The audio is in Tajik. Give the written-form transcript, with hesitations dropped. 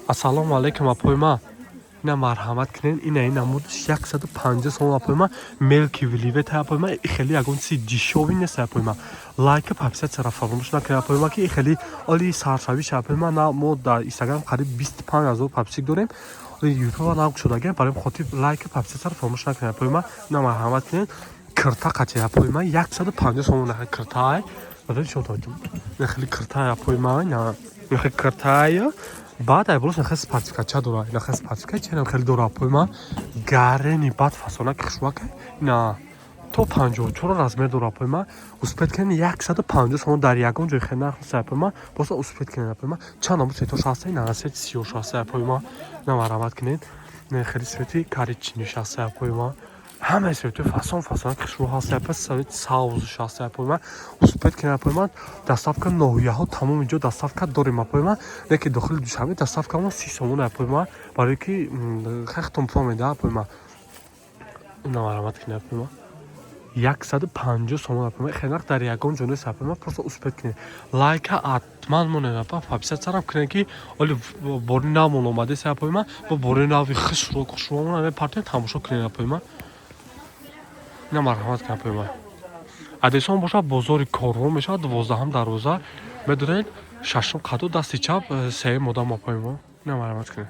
Ассалому алайкум, апойма. Ина, марҳамат кунед, ина, ин намудш 150 сом, апойма. Мелкий вельвет, апойма, хеле ягон чизи дешёвый нест, апойма. Лайка, подписаться фаромӯш накунед, апойма, ки хеле оли саршавиш, апойма. На, мо дар Инстаграм қариб 25 000 подписчик дорем, Ютуба нав шудагем. Барои хотир лайка, подписаться фаромӯш накунед, апойма. Ина, марҳамат кунед, кирта қати, апойма, 150 сом. Киртай хеле киртай, апойма, хеле киртай. Баъд айболос нахе спортивкача дора, нахе спортивка ченам хеле дора, апойма. Гарени баъд фасонаки хушвака, ина, то 54 размер дора, апойма. Успеть кунед, 150 сомон, дар ягон ҷой хеле нарх нест, апойма. Просто успеть кунед, апойма. Чанд намуд цветош ҳаста? Ина, цвети сиёш ҳаста, апойма. На, марҳамат кунед, хеле цвети коричневыйш ҳаста, апойма. Ҳамаи цветои фасон фасонаки хушрӯ ҳаста, апа. Цвети сабзш ҳаста, апойма. Успеть кунед, апойма. Доставка ноҳияҳо, тамоми ҷо доставка дорем, апойма, леки дохили Душанбе доставкамо 30 сомон, апойма, барое ки хехтон пула медиҳа, апойма. Ина, марҳамат кунед, апойма, 150 сомон, апойма. Хеле нарх дар ягон ҷо нест, апойма. Просто успеть кунед, лайка ҳатман монед, апа, подписаться кунед, ки оли бори навмон омадест, апойма. Бо бори нави хушрӯ хушрӯмона мепартем, тамошо кунед, апойма. Ина, марҳамат кунед, апойма. Адресон бошад бозори Корвон мешавад, 12-ҳам дарвоза медонед, шашум қаду, дасти чап, сеюм одам, апойма. Ина, марҳамат кунед.